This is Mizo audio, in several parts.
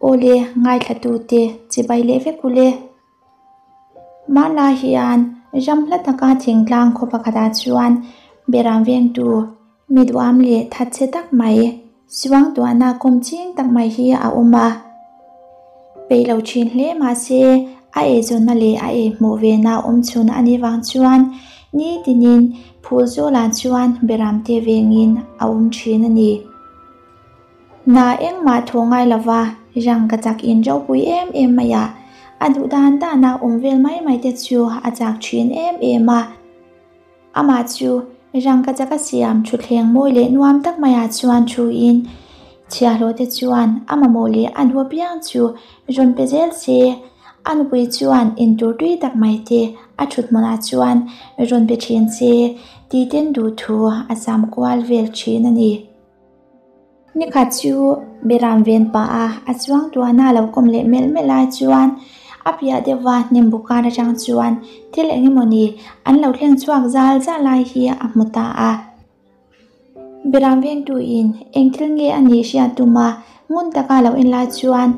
Awle, ngaithlatute chibai leh vek ule. Hmanlai hian ram hla taka thingtlang khaw pakhatah chuan beram vengtu mi duham leh thatchhe tak mai suangtuahna kawm ching tak mai hi a awm a. Peih lo thin hle mahse a eizawnna leh a ei hmuh vena awm chhun a nih vang chuan nitinin phul zawlah chuan beram te vengin a awm thin a ni. Hna engmah thaw ngai lova rang ka chak in ropui em em mai a, a duh dan dana awm vel mai mai te chu a chak thin em em a. Amah chu rang ka chak a siam thutthleng mawi leh nuam tak maiah chuan thu in chhiahhlawh te chuan a mamawh leh a duh apiang chu rawn pe zel se, a nupui chuan intur tui tak mai te a thut hmunah chuan rawn pe thin se tih ten duh thu a sam kual vel thin a ni. Nikhat chu Beram ven pah a, a chuang tuahna a lo kawm leh melh melh lai chuan a piah deuhva hnim bu kar atang chuan thil eng emawni an lo thleng chhuak zal zal lai hi a hmu ta a. Beram vengtuin eng thil nge a nih hriat tum a, ngun taka lo en lai chuan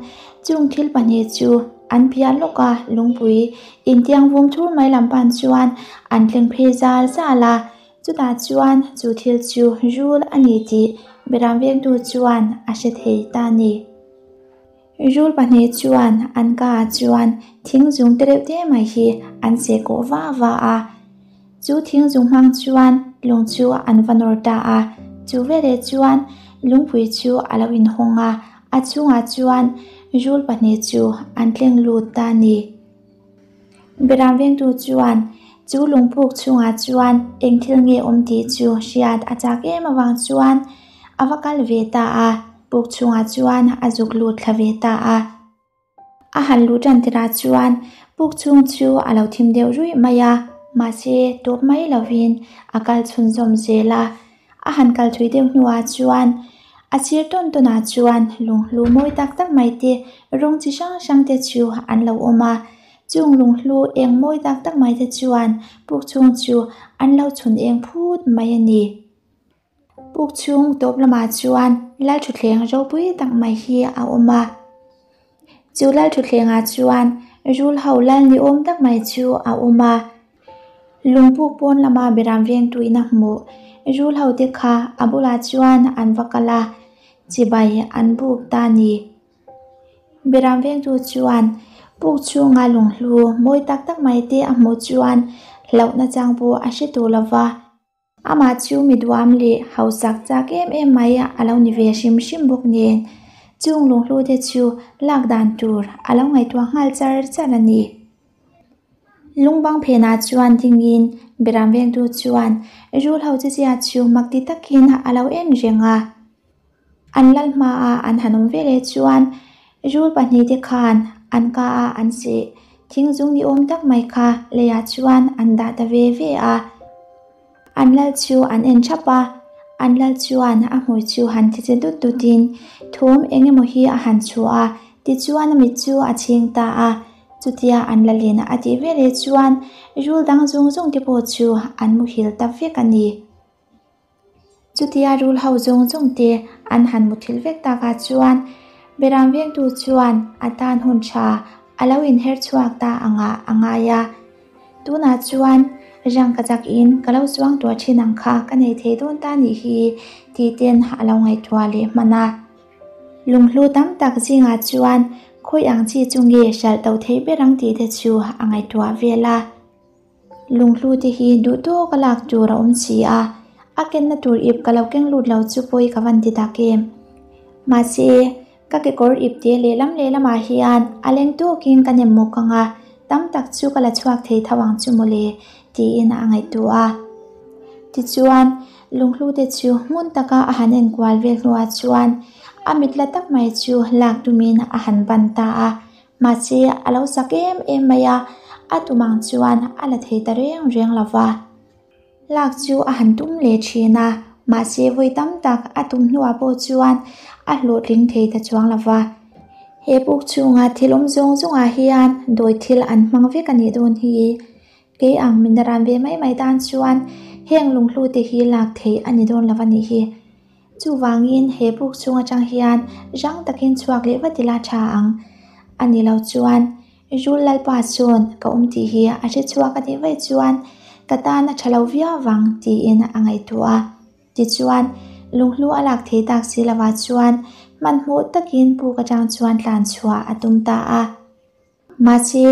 chung thil pahnih chu an piah lawk a, lungpui intiang vum thur mai lam pan chuan an thleng phei zal zal a. Chutah chuan chu thil chu rul a ni tih Beram vengtu chuan a hre thei ta a ni. Rul pahnih chuan an kaah chuan thing zung te reuh te mai hi an seh kawh va va a. Chu thing zung hmang chuan lung chu an va nawr ta a, chu veleh chuan lungpui chu a lo inhawng a, a chungah chuan rul pahnih chu an tleng lut ta a ni. Beram vengtu chuan chu lungpuk chhungah chuan eng thil nge awm tih chu hriat a chak em avang chuan a va kal ve ta a, puk chhungah chuan a zuk lut thla ve ta a. A han luh tan tirah chuan puk chhung chu a lo thim deuh ruih mai a, mahse tawp mai lovin a kal chhunzawm zel a. A han kal thui deuh hnuah chuan a sir tawn tawnah chuan lunghlu mawi tak tak mai te rawng chi hrang hrang te chu an lo awm a, chung lunghlu eng mawi tak tak mai te chuan puk chhung chu an lo chhun eng phut mai a ni. Puk chhung tawp lamah chuan lalthutthleng ropui tak mai hi a awm a. Chu lal thutthlengah chuan rul ho lal ni awm tak mai chu a awm a, lungpuk pawn lama beram veng tuina hmuh rul ho te kha a bulah chuan an va kal a, chibai an buk ta a ni. Beram vengtu chuan puk chhunga lunghlu mawi tak tak mai te a hmuh chuan hlauhna chang pawh a hre tawh lova. Amah chu mi duam leh hausak chak em em mai a lo ni ve hrim hrim bawk nen, chung lunghlu te chu lak dan tur a lo ngaihtuah nghal char char a ni. Lungbang phenah chuan dingin Beram vengtu chuan rul ho chezia chu mak ti takin a lo en reng a. An lal hmaah an han awm veleh chuan rul pahnih te khan an ka a an seh thing zung ni awm tak mai kha leiah chuan an dah ta ve ve a. An lal chu an en thap a, an lal chuan a hmui chu han ti che dut dut in thawm eng emaw hi a han chhuah a, tichuan a mit chu a chhing ta a. Chutia an lalin a tih veleh chuan rul dang zawng zawng te pawh chu an muhil ta vek a ni. Chutia rul ho zawng zawng te an han muthilh vek takah chuan Beram vengtu chuan a tan hun tha a lo inher chhuak ta angah a ngai a. Tunah chuan rangkachak in ka lo chuang tuah thin ang kha ka nei thei dawn ta nih hi tih ten a lo ngaihtuah leh hman a. Lunghlu tam tak zingah chuan khawi ang chi chu nge hralh to theih ber ang tih te chu a ngaihtuah vel a. Lunghlu te hi duh tawk a lak tur a awm si a, a kenna tur ip ka lo keng lut lo chu pawi ka van ti tak em. Mahse, ka kekawr ip te lehlam lehlamah hian a leng tawkin ka nem mawk ang a, tam tak chu ka la chhuak thei tho ang chu mawle tiin a ngaihtuah a. Tichuan, lunghlu te chu hmun taka a han enkual vel hnuah chuan a mit la tak mai chu lak tumin a han ban ta a, Mahse, a lo sak em em mai a, a tum ang chuan a la thei ta reng reng lo va. Lak chu a han tum leh thin a, mahse vawi tam tak a tum hnuah pawh chuan a hlawhtling thei ta chuang lo va. He puk chhunga thil awm zawng zawngah hian dawi thil an hmang vek a nih dawn hi. Kei ang min ran ve mai mai tan chuan heng lunghlu te hi lak theih a ni dawn lo a nih hi. Chuvangin he buk chhung atang hian rang takin chhuak leh vat ila tha ang. A ni lo chuan Rul Lalpa sawn ka awm tih hi a hre chhuak a nih vaih chuan ka tan a tha lo viau vang tiin a ngaihtuah a. Tichuan, lunghlu a lak thei tak si lovah chuan hmanhmawh takin puk atang chuan tlan chhuah a tum ta a. Mahse,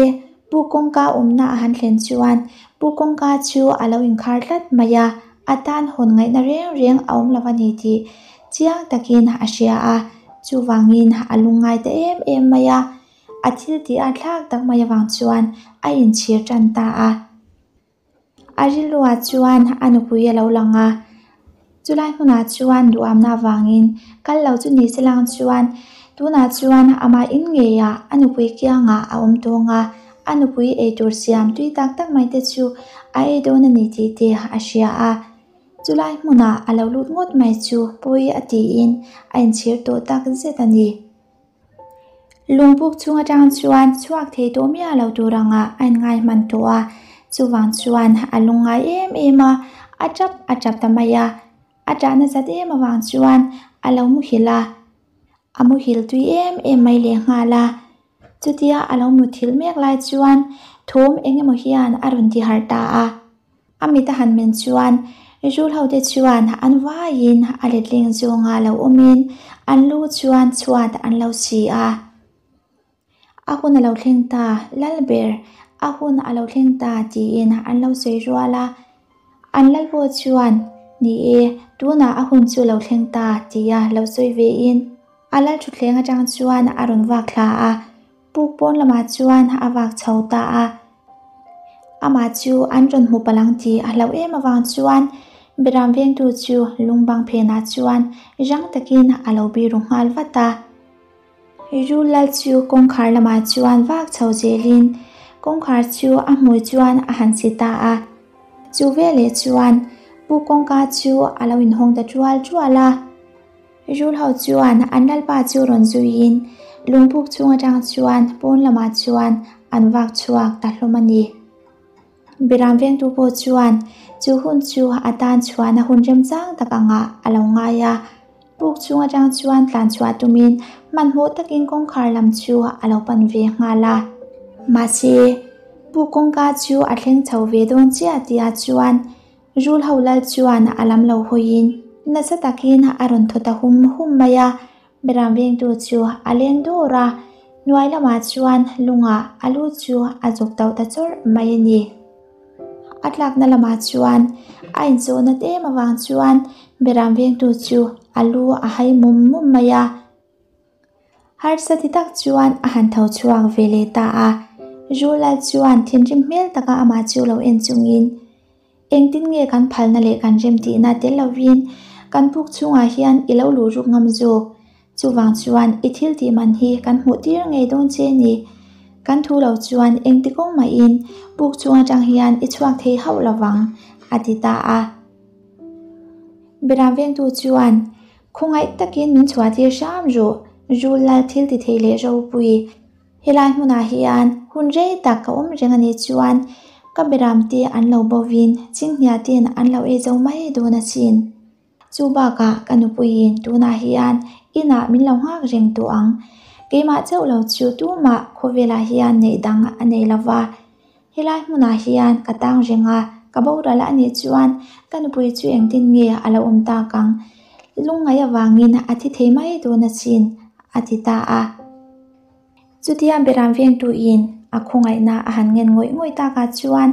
Pu kawngka awmna a han thlen chuan Pu kawngka chu a lo inkhar tlat mai a, a tan hawn ngaihna reng reng a awm lo a ni tih chiang takin a hria a, chuvangin a lungngai ta em em mai a, a thil tih a thlak tak mai avang chuan a inchhir tan ta a. A rilruah chuan a nupui a lo lang a, chulai hmunah chuan duhamna avangin kal lo chu ni se lang chuan tunah chuan amah in ngeiah a nupui kiangah a awm tawng a, a nupui eitur siam tui tak tak mai te chu a ei dawn a ni tih te a hria a. Chulai hmunah a lo lut ngawt mai chu pawi a tiin a inchhir tawh tak zet a ni. Lungpuk chhung atang chuan chhuak thei tawh miah lo tur anga a inngai hman tawh a, chuvang chuan a lungngai em em a, a tap a tap ta mai a. A tah nasat em avang chuan a lo muhil a, a muhil tui em em mai lehnghal a. Chutia a lo muthilh mek lai chuan thawm eng emaw hian a rawn ti harh ta a. A mit a han men chuan Rul ho te chuan an vaiin a letling zawnga lo awmin an lu chuan chhuat an lo si a. A hun a lo thleng ta, Lalber, a hun a lo thleng ta tiin an lo sawi rual a. An lal pawh chuan, Ni e, tunah a hun chu lo thleng ta tia lo sawi vein a lal thutthleng atang chuan a rawn vak thla a. Puk pawn lamah chuan a vak chho ta a, amah chu an rawn hmu palang tih a hlauh em avang chuan Beram vengtu chu lungbang phenah chuan rang takin a lo biru nghal vat a. Rul lal chu kawngkhar lamah chuan vak chho zelin kawngkhar chu a hmui chuan a han si ta a. Chu veleh chuan pu kawngka chu a lo inhawng ta ṭual ṭual a. Rul ho chuan an lalpa chu rawn zuiin lungpuk chhung atang chuan pawn lamah chuan an vak chhuak ta hlawm a ni. Biram vengtu pawh chuan chu hun chu a tan chhuahna hun remchang tak angah a lo ngai a, puk chhung atang chuan tlan chhuah tumin hmanhmawh takin kawngkhar lam chu a lo pan ve nghal a. Mahse, puk kawngka chu a thleng chho ve dawn chiah tihah chuan Rul ho lal chuan a lam lo hawiin nasa takin a rawn thaw ta hum hum mai a, Beram vengtu chu a leng dawr a, hnuai lamah chuan lungah a lu chu a zuk tauh ta chawrh mai a ni. A tlakna lamah chuan a inchawhna tlem avang chuan Beram vengtu chu a lu a hai mum mum mai a. Harsa ti tak chuan a han tho chhuak ve leh ta a, Rulal chuan thinrim hmel taka amah chu lo en chungin, Engtin nge kan phalna leh kan rem tihna tel lovin kan puk chhungah hian i lo luh ruk ngam zawk? Chuvang chuan i thil tih man hi kan hmuh tir ngei dawn che ni. Kan thu lo chuan engti kawng mahin puk chhung atang hian i chhuak thei hauh lovang, a ti ta a. Beram vengtu chuan, Khawngaih takin min chhuahtir hram rawh, Rul lal thil ti thei leh ropui. Helai hmunah hian hun rei tak ka awm reng a nih chuan ka beramte an lo bovin chinghnia ten an lo ei zo mai dawn asin. Chu bakah ka nupuiin tunah hian inah min lo nghak reng tawh ang. Keimah chauh lo chu tumah khawvelah hian neih dang a nei lova. Helai hmunah hian ka tang reng a, ka boral a nih chuan ka nupui chu engtin nge a lo awm tak ang? Lungngaih avangin a thi thei mai dawn asin, a ti ta a. Chutia Beram vengtuin a khawngaihna a han ngen ngawih ngawih takah chuan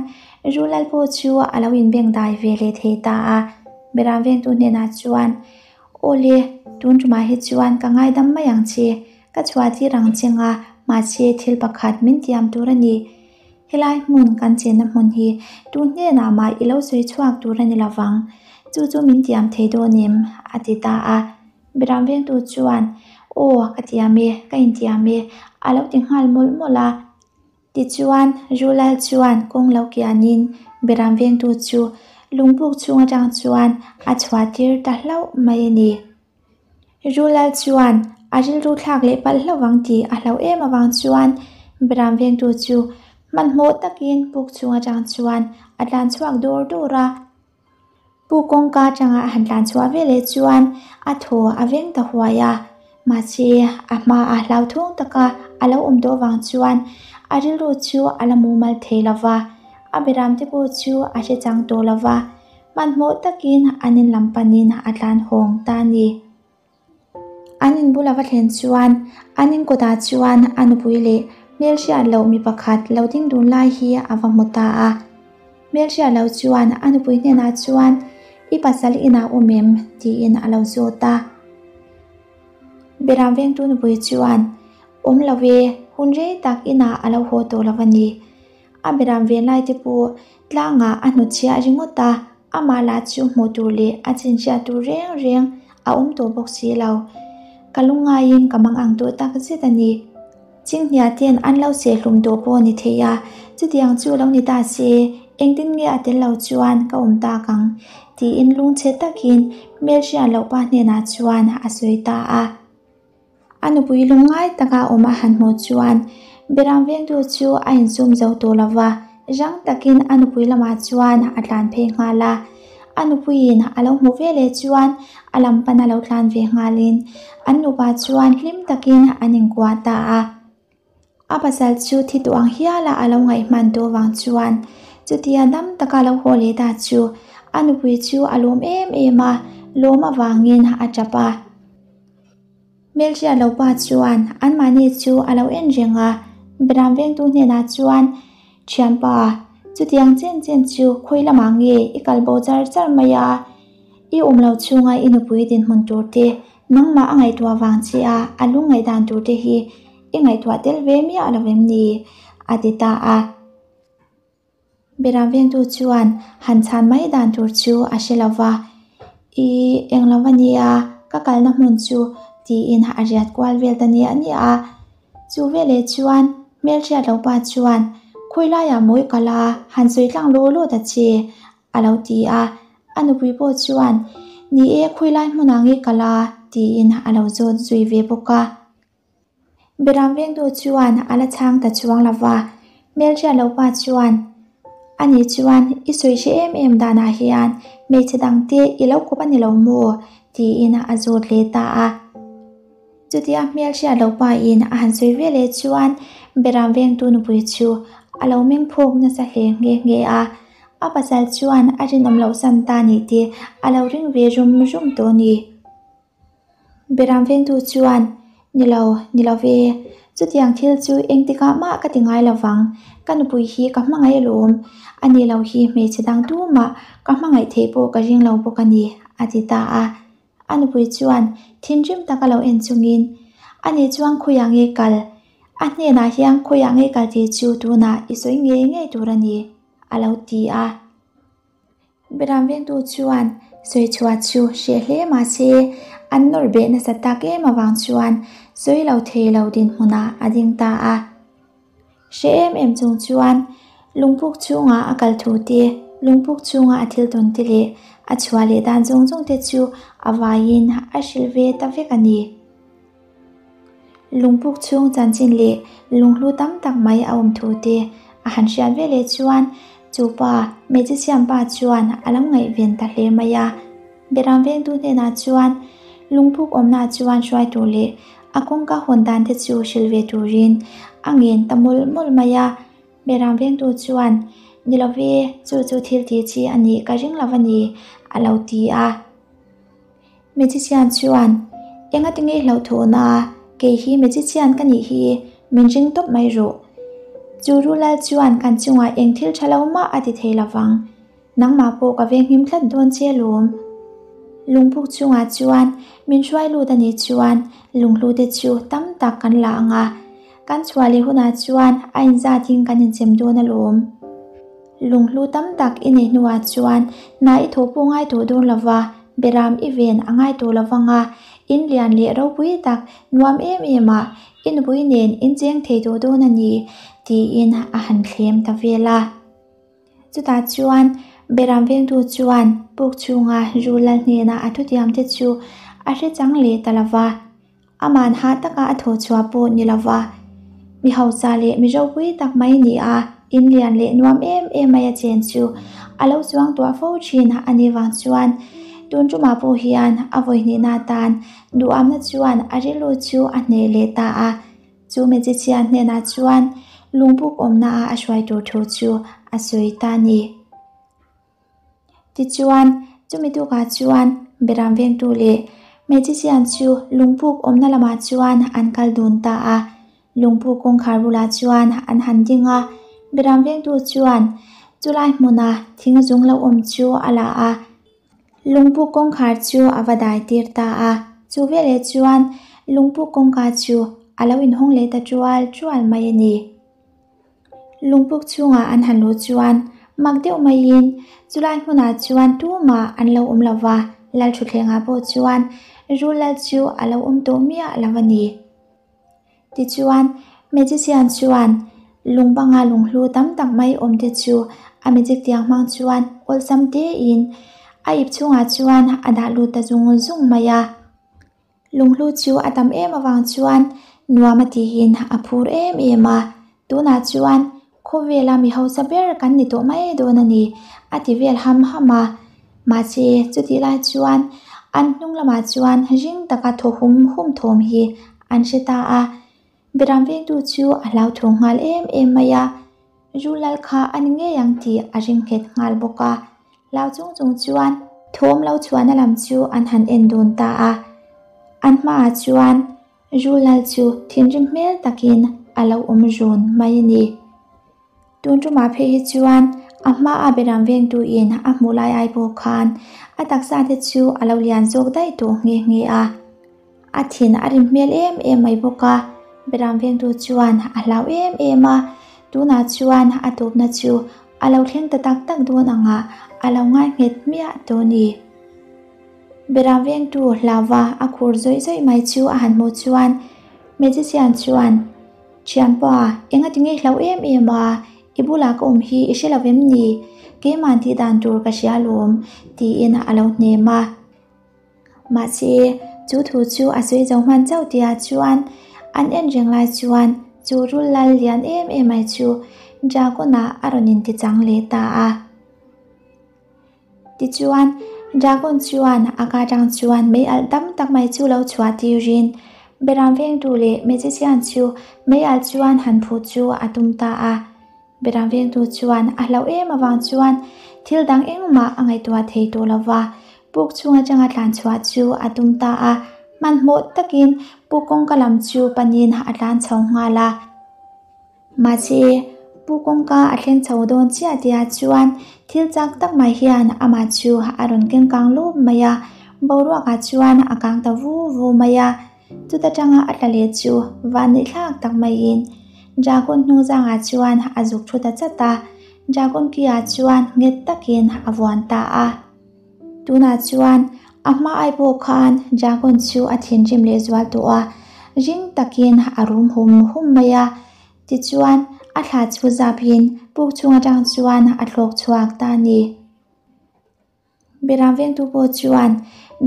Rulal pawh chu a lo inbengdai ve leh thei ta a. Beram vengtu hnenah chuan, Aw le, tun tumah hi chuan ka ngaidam mai ang che, Ka chhuah tir ang cheng a, mahse thil pakhat min tiam tur a ni. Helai hmun kan chenna hmun hi tu hnenah mah i lo sawi chhuak tur a ni lo vang. Chu chu min tiam thei dawn em? a ti ta a. Beram vengtu chuan, Aw, ka tiam e, ka intiam e, a lo ti nghal mawlh mawlh a. Tichuan, Rulal chuan kawng lo kianin Beram vengtu chu lungpuk chhung atang chuan a chhuah tir ta hlauh mai a ni. Rulal chuan a rilru thlak leh palh hlauh vang tih a hlauh em avang chuan Beram vengtu chu hmanhmawh takin puk chhung atang chuan a tlan chhuak dawr dawr a. Puk kawngka atanga a han tlan chhuah veleh chuan a thaw a veng ta huai a, mahse a hma a hlauthawng taka a lo awm tawh vang chuan a rilru chu a la mumal thei lo va, a beram te pawh chu a hre chang tawh lo va, hmanhmawh takin an in lam panin a tlan hawng ta a ni. An in bula va thlen chuan an in kawtah chuan a nupui leh hmelhriat loh mi pakhat lo ding dun lai hi a va hmu ta a. Hmelhriat loh chuan a nupui hnenah chuan I pasal inah awm em? tiin a lo zawt a. Beram vengtu nupui chuan Awm lo e, hun rei tak inah a lo haw tawh lo a ni. A beram ven lai te pawh tlangah a hnutchhiah ringawt a, amah lah chu hmuh tur leh a chinchhiat tur reng reng a awm tawh bawk si lo. Ka lungngaiin ka mang ang tawh tak zet a ni. Chinghnia ten an lo sehhlum tawh pawh ni thei a, chutiang chu lo ni ta se, engtin nge a tel lo chuan ka awm tak ang? tiin lungchhe takin hmelhriat loh pa hnenah chuan a sawi ta a. A nupui lungngai taka awm a han hmuh chuan Beram vengtu chu a insum zo tawh lo va, rang takin a nupui lamah chuan a tlan phei nghal a. A nupuiin a lo hmuh ve leh chuan a lam pana lo tlan ve nghalin an nupa chuan hlim takin an inkuah ta a. A pasal chu thi tawh ang hiala a lo ngaih hman tawh vang chuan chutia dam taka lo haw leh ta chu a nupui chu a lawm em em a, lawm avangin a tap a. Hmelhriat lo pa chuan anmahni chu a lo en reng a, Beram vengtu hnenah chuan, Thianpa, chutiang chen chen chu khawi lamah nge i kal bo char char mai a? I awm lo chhunga i nupui dinhmun tur te, nangmah a ngaihtuah vang che a, a lungngaihdan tur te hi i ngaihtuah tel ve miah lo em ni? a ti ta a. Beram vengtu chuan han chhan mai dan tur chu a hre lo va, I eng lo va nia, ka kalna hmun chu tiin a riat kual vel ta nia nia a. Chu veleh chuan hmelhriat lo pa chuan, Khawi laiah mawi kal a, han sawi tlang law law ta che, a lo ti a. A nupui pawh chuan, Ni e, khawi lai hmunah nge kal a, tiin a lo zawt zui ve bawk a. Beram vengtu chuan a la chhang ta chuang lo va, hmelhriat lo pa chuan, Ani chuan i sawi hre em em danah hian hmeichhe dangte i lo kawp a ni lo maw? tiin a zawt leh ta a. Chutia hmelhriat lo pain a han sawi ve leh chuan Beram vengtu nupui chu a lo meng phawk nasa hle nghe nghe a, a pasal chuan a rinawm loh san ta nih te a lo ring ve rum rum tawh a ni. Beram vengtu chuan, Ni lo, ni lo ve. Chutiang thil chu engtikah mah ka ti ngai lo vang. Ka nupui hi ka hmangaih alawm. A ni lo hi hmeichhe dang tumah ka hmangaih theih pawh ka ring lo bawk a ni, a ti ta a. A nupui chuan thinrim taka lo en chungin, A ni chuan khawiah nge kal? A hnenah hian khawiah nge kal tih chu tunah i sawi ngei ngei tur a ni, a lo ti a. Beram vengtu chuan sawi chhuah chu hreh hle mahse an nawrh beh nasa tak em avang chuan sawi lo thei lo dinhmunah a ding ta a. Hreh em em chung chuan lungpuk chhungah a kal thu te, lungpuk chhunga a thil tawn te leh a chhuah leh dan zawng zawng te chu a vaiin a hrilh ve ta vek a ni. Lungpuk chhung chanchin leh lunghlu tam tak mai a awm thu te a han hriat ve leh chuan chu pa magician pa chuan a lo ngaihven ta hle mai a. Beram vengtu hnenah chuan lungpuk awmna chuan hruai tur leh a kawngka hawn dan te chu hrilh ve turin a ngen ta mawlh mawlh mai a. Beram vengtu chuan, Ni lo ve, chu chu thil tih chi a nih ka ring lo a ni, a lo ti a. Magician chuan, Enga tinge i hlauhthawhna a, kei hi magician ka nih hi, min ring tawp mai rawh. Chu Rulal chuan kan chungah eng thil tha lo mah a ti thei lo vang. Nangmah pawh ka venghim tlat dawn che lawm. Lungpuk chungah chuan min hruai lut a nih chuan lunghlu te chu tam tak kan la ang a, kan chhuah leh hunah chuan a inzatin kan inchem dawn alawm. Lunghlu tam tak i neih hnuah chuan hna i thawh pawh ngai tawh dawn lo va, beram i ven a ngai tawh lo vang a, in lian leh ropui tak nuam em em ah i nupui nen in cheng thei tawh dawn a ni, tiin a han thlem ta vel a. Chutah chuan beram vengtu chuan puk chhunga Rulal hnena a thutiamte chu a hre chang leh ta lo va. Aman hah taka a thawh chhuah pawh ni lo va, mi hausa leh mi ropui tak mai ni a. in lian leh nuam em em mai a chen chu a lo suangtuah fo thin a nih vang chuan tun tumah pawh hian a vawi hnihna atan duhamna chuan a rilru chu a hneh leh ta a. Chu magician hnenah chuan lungpuk awmna a a hruai tur thu chu a sawi ta a ni. Tichuan, chumi tukah chuan Beram vengtu leh magician chu lungpuk awmna lamah chuan an kal dun ta a. Lungpuk kawngkhar bulah chuan an han ding a, Beram vengtu chuan chulai hmuna thing zung lo awm chu a la a. Lungpuk kawngkhar chu a va dai tir ta a, chu veleh chuan lungpuk kawngka chu a lo inhawng leh ta tual tual mai a ni. Lungpuk chhungah an han luh chuan mak deuh maiin chulai hmunah chuan tumah an lo awm lo va, Lalthutthlengah pawh chuan rul lal chu a lo awm tawh miah lo a ni. Tichuan, magician chuan lung banga lunghlu tam tak mai awm te chu a magic tiang hmang chuan awlsam tein a ip chhungah chuan a dah lut ta zung zung mai a. Lunghlu chu a tam em avang chuan nuam a tiin a phur em em a, tunah chuan khawvela mi hausa ber kan ni tawh mai dawn a ni a ti vel ham ham a. Mahse, chutih lai chuan an hnung lamah chuan ring taka thaw hum hum thawm hi an hre ta a. Beram vengtu chu a hlauthawng nghal em em mai a, Rulal kha a ni ngei ang tih a ring nghet nghal bawk a. Hlau chung chung chuan thawm lo chhuahna lam chu an han en dun ta a. An hmaah chuan Rulal chu thinrim hmel takin a lo awm run mai a ni. Tun tumah phei hi chuan a hmaa beram vengtuin a hmuh lai ai pawh khan a taksa te chu a lo lian zawk daih tawh nghe nghe a. A thin a rim hmel em em mai bawk a, beram vengtu chuan a hlau em em a, tunah chuan a tawpna chu a lo thleng ta tak tak dawn angah a lo ngai nghet hmiah tawh a ni. Beram vengtu hlauva a khur zawih zawih mai chu a han hmuh chuan magician chuan, Thianpa, enga ti ngei hlau em em a, i bulah ka awm hi i hre lo vem ni? Keimah tih dan tur ka hria alawm, tiin a lo hnem a. Mahse, chu thu chu a sawi zo hman chauh tihah chuan an en reng lai chuan chu rul lal lian em em mai chu Dragon-ah a rawn intichang leh ta a. Tichuan, Dragon chuan a ka atang chuan mei alh tam tak mai chu lo chhuah tirin Beram vengtu leh magician chu mei alh chuan han phuh chu a tum ta a. Beram vengtu chuan a hlauh em avang chuan thil dang engmah a ngaihtuah thei tawh lo va, puk chhung atanga tlan chhuah chu a tum ta a. Hmanhmawh takin puk kawngka lam chu panin a tlan chho nghal a. Mahse, pu kawngka a thleng chho dawn chiah tihah chuan thil chak tak mai hian amah chu a rawn keng kang lup mai a, boruakah chuan a kang ta vu vu mai a. Chuta tanga a tla leh chu van neih thlak tak maiin Dragon hnung zangah chuan a zuk thu ta chat a, Dragon ki-ah chuan nghet takin a vuan ta a. Tunah chuan a hma ai pawh khan Dragon chu a thinrim leh zual tawh a, ring takin a rum hum hum mai a. Tichuan, a thla chu zapin puk chhung atang chuan a thlawk chhuak ta a ni. Beram vengtu pawh chuan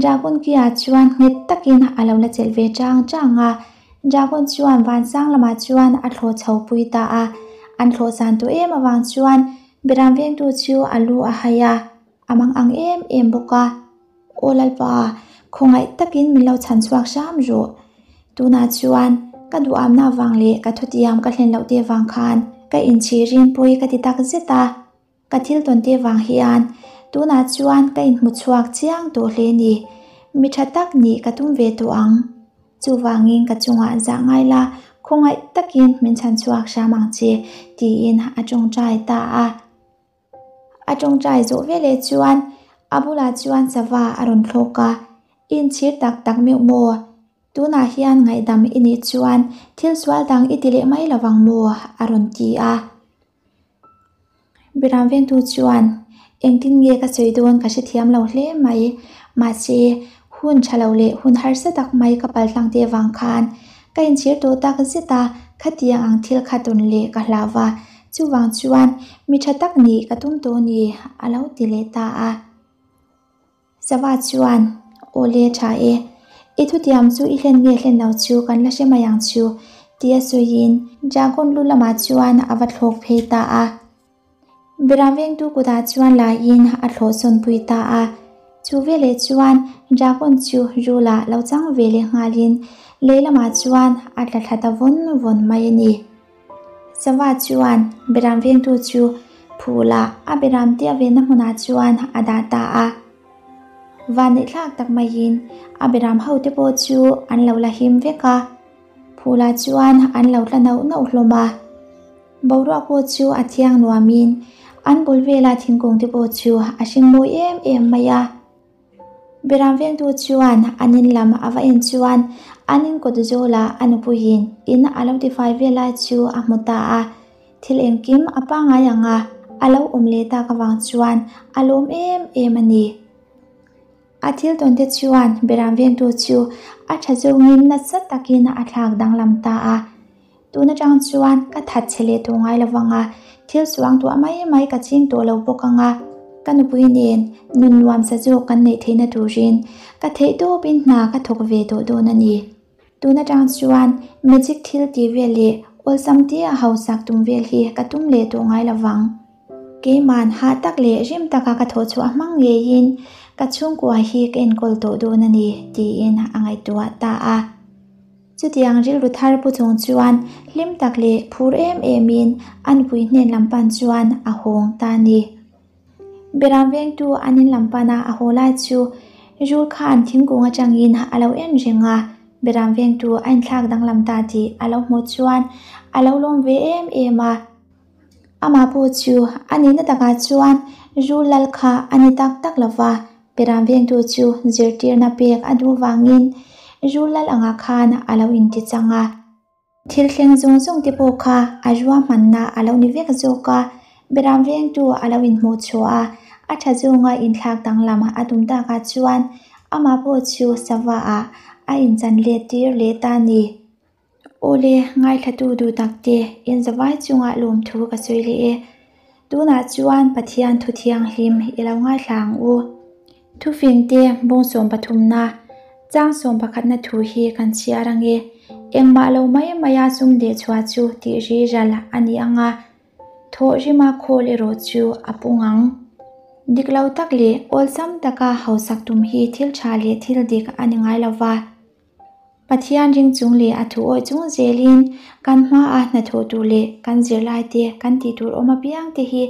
Dragon ki-ah chuan nghet takin a lo la chelh ve chang chang a. Dragon chuan vansang lamah chuan a thlawh chho pui ta a. An thlawh zan tawh em avang chuan Beram vengtu chu a lu a hai a. A mang ang em em bawk a. Aw Lalpa, khawngaih takin min lo chhan chhuak hram rawh. Tunah chuan ka duhamna avang leh ka thutiam ka hlen loh te vang khan ka inchhir rinpui ka ti tak zet a. Ka thil tawn te vang hian tunah chuan ka inhmu chhuak chiang tawh hle ni. Mi tha tak nih ka tum ve tawh ang. Chuvangin ka chungah zah ngai la, khawngaih takin min chhan chhuak hram ang che, tiin a tawngtai ta a. A tawngtai zawh veleh chuan a bulah chuan sava a rawn thlawk a, I inchhir tak tak meuh maw? Tunah hian ngaihdam i nih chuan thil sual dang i ti leh mai lovang maw? a rawn ti a. Biram vengtu chuan, Engtin nge ka sawi dawn ka hrethiam lo hle mai. Mahse, hun tha lo leh hun harsa tak mai ka paltlang te vang khan ka inchhir tawh tak zet a, khatiang ang thil kha tawn leh ka hlau va, chuvang chuan mi tha tak nih ka tum tawh ni, a lo ti leh ta a. Sava chuan, Aw le tha e, i thutiam chu i hlen nge hlen lo chu kan la hre mai ang chu, Tia sawiin Dragon lu lamah chuan a va thlawk phei ta a. Beram vengtu kutah chuan laiin a thlawh sawn pui ta a. Chu veleh chuan Dragon chu Rula lo chang ve leh nghalin lei lamah chuan a tla thla ta vawn vawn mai a ni. Sava chuan Beram vengtu chu phula a beram te a venna hmunah chuan a dah ta a. Vanneihthlak tak maiin a beram hote pawh chu an lo la him vek a. Phulah chuan an lo tla nauh nauh hlawm a. Boruak pawh chu a thiang nuamin an bul vela thingkung te pawh chu a hring mawi em em mai a. Beram vengtu chuan an in lam a va en chuan an in kawt zawlah a nupuiin in a lo tifai vel lai chu a hmu ta a. Thil engkim a pangngai ang a, a lo awm leh tak avang chuan a lawm em em a ni. A thil tawn te chuan Beram vengtu chu a tha zawngin nasa takin a thlak danglam ta a. Tun atang chuan ka that chhe leh tawh ngai lovang a, thil suang tuah mai mai ka ching tawh lo bawk ang a. Ka nupui nen nun nuamsa zawk kan neih theihna turin ka theih tawpin hna ka thawk ve tawh dawn a ni. Tun atang chuan magic thil tih vel leh awlsam tia hausak tum vel hi ka tum leh tawh ngai lovang. Keiman hah tak leh rim taka ka thawh chhuah hmang ngeiin ka chhungkua hi ka enkawl tawh dawn a ni, tiin a ngaihtuah ta a. Chutiang rilru thar pu chung chuan hlim tak leh phur em emin a nupui hnen lam pan chuan a hawng ta a ni. Beram vengtu an in lam pana a haw lai chu Rul khan thingkung atangin a lo en reng a, Beram vengtu a inthlak danglam ta tih a lo hmuh chuan a lo lawm ve em em a. Amah pawh chu a nihna takah chuan Rul lal kha a ni tak tak lo va, Beram vengtu chu zirtirna pek a duh vangin Rul lal angah khan a lo intichang a. Thil thleng zawng zawng te pawh kha a ruahmanna a lo ni vek zawk a, Beram vengtu a lo inhmuh chhuah a, a tha zawnga inthlak danglam a tum takah chuan amah pawh chu sava ah a inchan let tir leh ta a ni. Awle, ngaithlatu duh tak te, inzavai chungah lawmthu ka sawi leh e. Tunah chuan Pathian thu thianghlim i lo ngaithla ang u. Thufingte bawngsawm pathumna, chang sawm pakhatna thu hi kan chhiar ang e. Engmah lo mai maia sum leh chhuah chu tih ri ral a ni ang a, thawh rima khawl erawh chu a pung ang. Dik lo tak leh awlsam taka hausak tum hi thil tha leh thil dik a ni ngai lo va. Pathian ring chung leh a thu awih chung zelin kan hmaa hnathawh tur leh kan zirlaite kan tih tur awm apiang te hi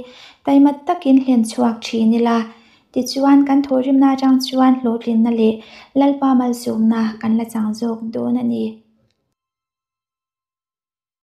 taima takin hlen chhuak thin ila. Tichuan kan thawhrimna atang chuan hlawhtlinna leh Lalpa malsawmna kan la chang zawk dawn a ni.